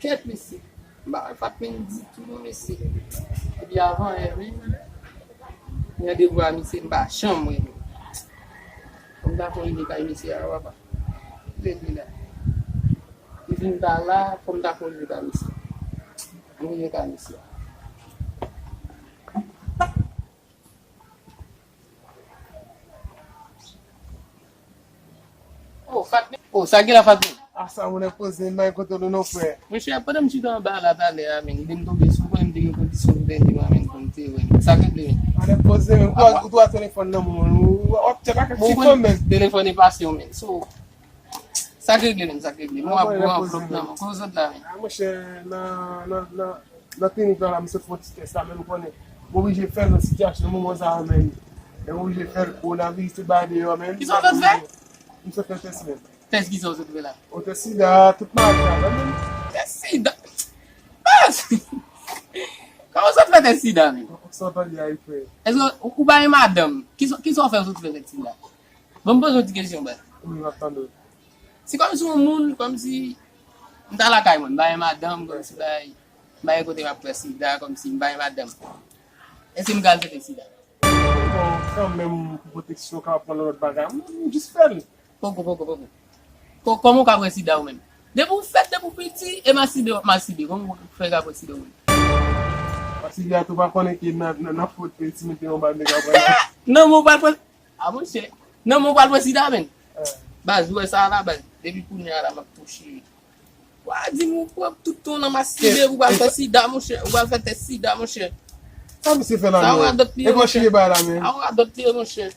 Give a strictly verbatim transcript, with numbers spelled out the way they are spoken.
Kèt, mesye. M pa wè Fatmine ditou non, mesye. Epi avan yè menm, m gen devwa misye, m pa janm wè li. Fò m ta fon rive kay misye a, papa. Lè li la. Li vin ta la, fò m ta fon rive kay misye. M rive kay misye a. Oh, Fatmine. Oh, sa gen la, Fatmine? A sa, mwen poze m bay kote nou non, frè. Monchè, pandan m chita anba la talè a, men, lè m tonbe sou, konnen m te gen kondisyon pou tèt mwen, men, pou m te wè. Sa k regle, men? Mwen poze, men, ou, ou twa telefòn nan men w, ou, w ap tchèk ak ti kòm, men. Telefòn e pasyon, men. So, sa k regle, men, sa k regle. Mwen ap pran vlòg nan men. Kote w sot la, men? A, monchè, nan, nan, nan, nan klinik la, la, m sot fè yon ti tès la, men ou konnen, m oblije fè l nan sitiyasyon moman sa a, men. Lè m oblije fè l, kowonaviris tout bagay deyò, men. Kisa w sot fè? M sot fè tès, men. Tès kisa w sot fè la? O, tès sida, tout maladi la, men. Tès sida? Baz! Kòman w sot fè tès sida, men? Ou sot fè li a, frè. Èske ou, ou pa gen madanm? Kisa, kisa w fè w sot fè tès sida? Bon, m poze yon ti kesyon, baz. Wi, m ap tande w. Se kòmsi yon moun, kòmsi m ta lakay mwen, m pa gen madanm, kòmsi bay, bay kote m ap fè sida, kòmsi m pa gen madanm. Èske m ka al teste sida? Bon, kanmenm, pou pwoteksyon, ka pran lòt bagay. M, m jis fè l. Poko, poko, poko. Ko-, kòman w ka pran sida ou menm? Depi w fèt, depi w piti, e masibe w ap masibe. Kòman w fè ka pran sida ou menm? Masibe a tou pa konnen ke nan, nan, nan fòt ti mete yon bal nèg ap pran. Nan men w pral pran. A monchè. Nan men w pral pran sida, menn. Baz, ou wè sa a la, baz. Depi kounye a la, m ap touche. Wa di m ou pran tout tan w nan masibe, ou pral fè sida, monchè. Ou pral fè tès sida, monchè. Sa misye fè la, menn? Sa radòt li ye, monchè. E gòch li ye bay la, menn. Sa radòt li ye, monchè.